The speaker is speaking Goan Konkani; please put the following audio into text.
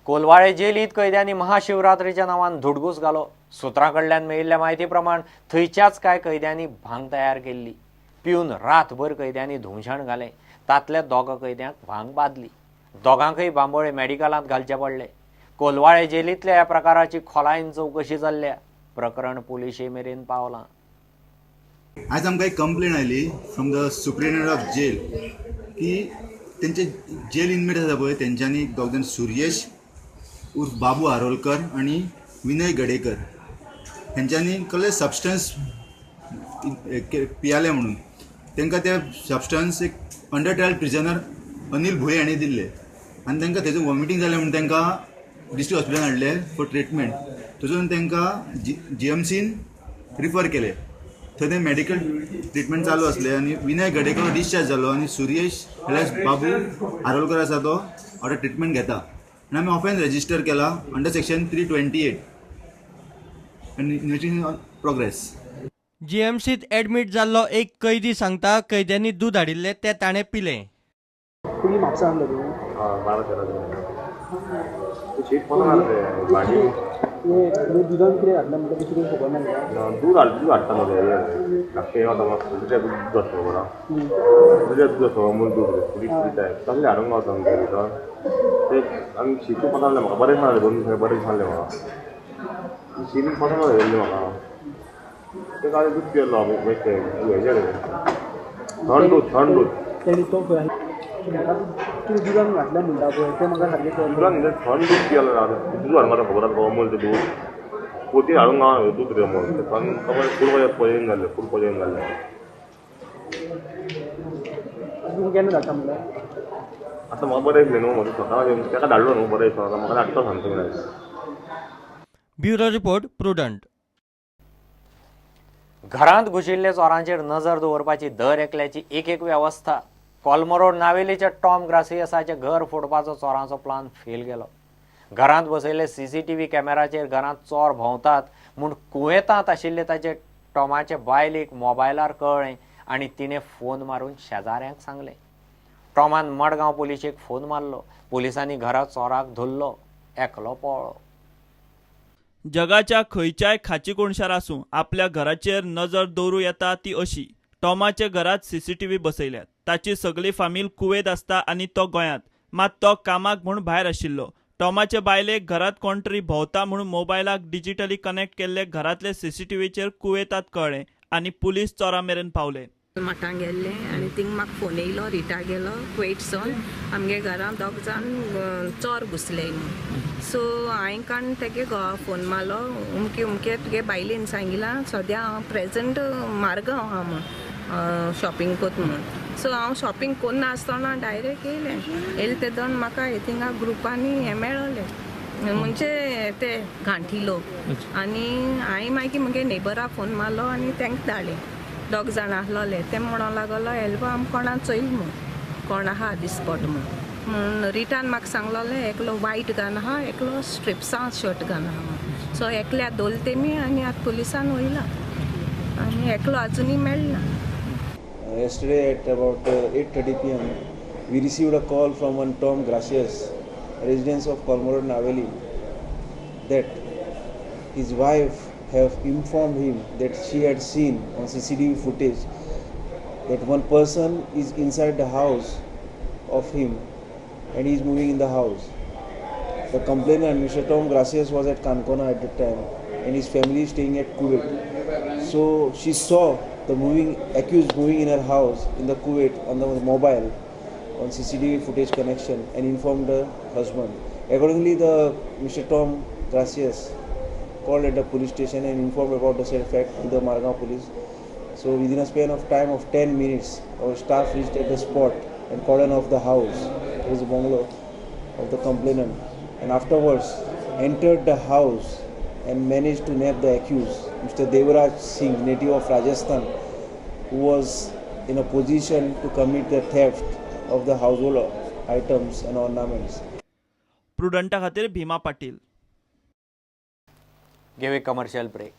कोलवाळे जेलीत कैद्यांनी महाशिवरात्रीच्या नांवान धुडगूस घालो. सुत्रां कडल्यान मेळिल्ल्या म्हायती प्रमाण थंयच्याच कांय कैद्यांनी भांग तयार केल्ली. पिवन रातभर कैद्यांनी धुमशण घालें. तांतल्या दोगां कैद्यांक भांग बादली. दोगांकय बांबोळे मेडिकलांत घालचे पडले. कोलवाळे जेलींतल्या ह्या प्रकाराची खोलायेन चवकशी चल्ल्या. प्रकरण पुलिशे मेरेन पावलां. आयज आमकां एक कंप्लेन आयली from the superintendent of jail की तेंचे जेल इनमेट आसा पळय, तेंच्यांनी दोग जाण, सुर्येश उर्फ बाबू आरोलकर आनी विनय गडेकर, हेंच्यांनी कसले सबस्टन्स पियाले म्हणून. तांकां ते सबस्टन्स एक अंडर ट्रायल प्रिजनर अनिल भुये हाणें दिल्ले आनी तांकां थंयसर वॉमिटींग जालें म्हणून तांकां डिस्ट्रिक्ट हॉस्पिटलान हाडले फॉर ट्रिटमेंट. थंयसून तांकां जीएमसीन रिफर केले. थंय ते मेडिकल ट्रिटमेंट चालू आसले आनी विनय गडेकर डिस्चार्ज जालो आनी सुर्येश एलियास बाबू आरोलकर आसा तो ऑटर ट्रिटमेंट घेता आनी आमी ऑफेन्स रेजिस्टर केला अंडर सेक्शन 328 आनी इन्वेस्टिगेशन ऑन प्रोग्रेस. जीएमसीत एडमीट जाल्लो एक कैदी सांगता, कैद्यांनी दूद हाडिल्लें तें ताणें पिलें. तुमी म्हापसा आहलो तूं? 12-13. शीत पसंद आसलें, भाजी. तुवें दुदान कितें घातलें म्हणटा, दुसरें खबर ना तुका? दूद हाड, दूद हाडटा न्हू ते धाकटे वता, दुसऱ्या दूद आसता, खबर आहा? दुसऱ्या दूद आसता, अमूल दूद, फुडी फुडी टायप, तसलें हाडूंक गावता आमच्या भितर ते. आनी शीत पसंद आसलें म्हाका, बरें दिसलें. 2 दीस बरें दिसलें म्हाका. शीत पसंद आसलें म्हाका ते. काल दूद पियेलो आमी. हेजें थंड दूद, थंड दूद. तेणी तो खंय म्हाका तुवें दुदान घातलें म्हणटा पळय, तें म्हाका सारकें कळना. दुदान थंड दूद पियेलो. दूद हाडूंक गावता, खबर आसा? अमूल तें दूद पोती हाडूंक गावना. दूद रे अमूल तें थंड, खबर, फूड पॉयजन जाल्लें, फूड पॉयजन जाल्लें. तुका केन्ना धाडटा म्हणल्यार? आतां म्हाका बरें दिसलें न्हू म्हजें स्वता. ताका धाडलो न्हू, बरें दिसता. आतां म्हाका धाडटा, सांगता तुमी. Bureau report, Prudent. घरांत घुशिल्ल्या चोरांचेर नजर दवरपाची दर एकल्याची एक एक वेवस्था. कोलमरोड नावेलीच्या टॉम ग्रासियसाचें घर फोडपाचो चोरांचो प्लान फेल गेलो. घरांत बसयल्ले सीसीटीव्ही कॅमेराचेर घरांत चोर भोंवतात म्हूण कुवेतांत आशिल्ले ताचे टॉमाचे बायलेक मोबायलार कळ्ळें आनी तिणें फोन मारून शेजाऱ्यांक सांगलें. टॉमान मडगांव पुलिशेक फोन मारलो. पुलिसांनी घरा चोराक धरलो. एकलो पळ्ळो. जगाच्या खंयच्याय खाची कोनशार आसूं, आपल्या घराचेर नजर दवरूं येता ती अशी. टॉमाच्या घरात सीसीटीव्ही बसयल्यात. ताची सगळी फामील कुवेत आसता आनी तो गोंयांत. मात तो कामाक म्हूण भायर आशिल्लो. टॉमाचे बायलेक घरात कोण तरी भोंवता म्हूण मोबायलाक डिजिटली कनेक्ट केल्ले घरांतले सीसीटीव्हीचेर कुवेतांत कळ्ळें आनी पुलीस चोरा मेरेन पावले. मठां गेल्लें आनी थिंग म्हाका फोन येयलो, रिटा गेलो कुवेटसून, आमगे घरां दोग जाण चोर घुसले म्हूण. सो हांवें काण तेगे घोवा फोन मारलो, उमके उमके तुगे बायलेन सांगिलां, सद्या हांव प्रेजंट मारगांव आहा म्हूण, शॉपिंग कोत म्हूण. सो हांव शॉपिंग कोन्ना आसतना डायरेक्ट येयलें. येयलें तेदोन म्हाका थिंगा ग्रुपांनी हें मेळोलें, म्हणजे ते घांटी लोक. आनी हांवें मागीर मुगे नेबराक फोन मारलो आनी तांकां धाडलें. दोग जाण आसलोले, ते म्हणोंक लागलो, एल्बो आम कोणा चोयल म्हूण, कोण आहा दिसपट म्हूण. म्हूण रिटान म्हाका सांगलोलें, एकलो वायट घान आहा, एकलो स्ट्रिप्सां शर्ट घान आहा म्हूण. सो एकल्या धोल तेमी आनी आतां पुलिसान वयला आनी एकलो आजुनूय मेळना. Yesterday at about 8:30 p.m. we received a call from one Tom Gracias, resident of Colma Road, Naveli, that his wife have informed him that she had seen on CCTV footage that one person is inside the house of him and he is moving in the house. The complainant, Mr. Tom Gracias, was at Kankona at the time and his family is staying at Kuwait. So she saw the moving accused moving in her house in the Kuwait on the mobile on CCTV footage connection and informed the husband. Accordingly, the Mr. Tom Gracias called at the police station and informed about the said fact to the Margao police. So within a span of time of 10 minutes, our staff reached at the spot and cordoned off the house. It was a bungalow of the complainant, and afterwards entered the house and managed to nab the accused, Mr. Devraj Singh, native of Rajasthan, who was in a position to commit the theft of the household items and ornaments. प्रुडंटा खातीर भीमा पाटील. घेवया कमर्शियल ब्रेक.